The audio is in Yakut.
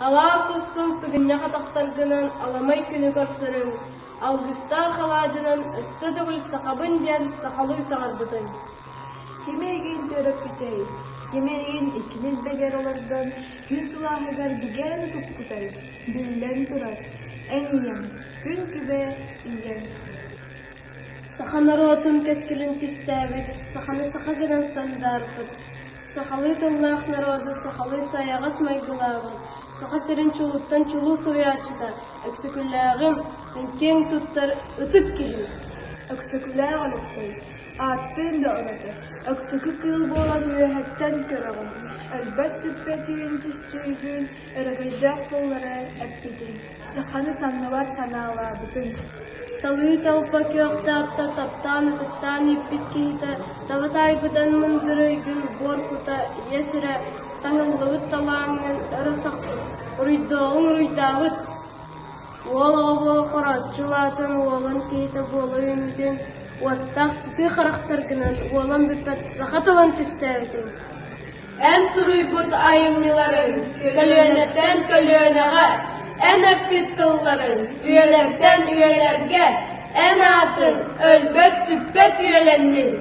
Алаас устун сыгынньах атахтаргынан аламай күнү көрсөрүҥ, алгыстаах алаадьынан өссө төгүл сахабын диэн сахалыы саҥарбытыҥ. Ким эйигин төрөппүтэй, ким эйигин иккини илбэгэр олордон күн сылааһыгар бигээн утуппутай, биллэн турар, эн ийэҥ, күн күбэ ийэҥ. Саха норуотун кэскилин түстээбит, саханы саха гынан сандаарбыт, сахалыы тыллаах норуоту сахалыы сайаҕас майгылаабыт, Саха сирин чулууттан чулуу суруйааччыта Өксөкүлээҕим, мин киэҥ туттар ытык киһим. Өксөкүлээх Өлөксөй, ааттыын да ураты, өксөкү кыыл буолан үөһэттэн көрөҕүн, өлбөт-сүппэт түүн түстүүгүн, өрөгөйдөөх тыллары эппитиҥ, саханы самныбат санаалаабытыҥ. Талыы-талба күөхтээх таптаан ытыктаан ииппит киһитэ таба таайбытын мындыр өйгүн буор кута ийэ сирэ таҥыллыбыт талааҥҥын өрө сахпыт, уруйдуоҕуҥ уруйдаабыт. Уол оҕо буола хорооччу улаатан уолан киһитэ буола үүммүтүн, уоттаах сытыы харахтаргынан уолан бүппэт саха тылын түстээбитиҥ. Эн суруйбут айымньыларыҥ көлүөнэттэн көлүөнэҕэ, эн эппит тылларыҥ үйэлэртэн үйэлэргэ, эн аатыҥ өлбөт-сүппэт үйэлэннин!